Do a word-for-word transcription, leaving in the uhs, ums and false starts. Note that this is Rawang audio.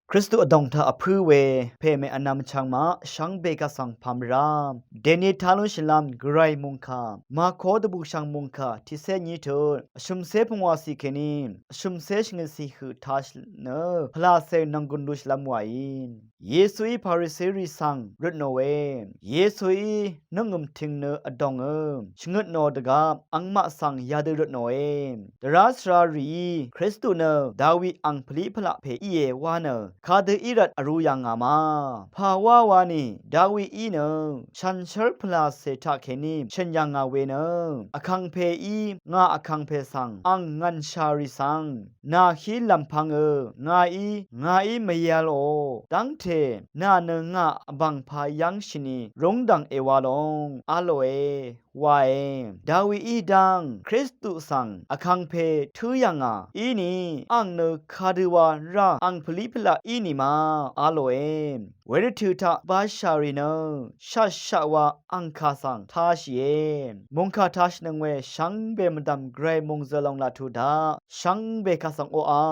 Kristu vdòng taq vpǿ we pèmè vnvm vchvng maq shvngbe kaq svng pà mvrá. Dèni tá lúnshìlv́m Gvray mòngkà Màko dvbùshv̀ng mòngkà tiqcé nyí tut vshø̀mcé pungwàcì kèní vshø̀mcé shvngøtcì høq tāshì nø pvlàcè nv̀nggùn lushìlv́m wàí. Yesuí Pariserì svng røtnò we. Yesuí nøngø̀m tìng nø vdòngø shvngøtnò dvgvp angmaq svng yadø røtnòe. Dvrá svrarìí Kristu nø Dawi ang pvlí pvlaq pè íe wa nø kadø í rvt vrū yà ngà ma. Pà wá wa nì Dawií nø shànshér pvlàcè taqkèní shø̀n yà ngà we nø vkàngpèí ngà vkàngpè svng ang ngv̀nshà rì svng nà hí lv̀mpv̄ngø ngàí ngàí mvyv̄lò. Dv́ngte nà nø ngà vbàngpā yv́ngshìni rúngdv̀ng èwā long a lòe wae. Dawií dv́ng Kristu svng vkàngpè tǿ yà ngà íni ang nø kadø wa rá ang pvlí pvlaq í nì ma a lòe. Wervtø̀ taq bashà rì nø shaqshaq wa angkà svng tāshìe. Mòngkà tāshìnøng we shvngbe mvdv̀m Gvray mòngzø̀ lòng laq tuq daq shvngbe kaq svng oqà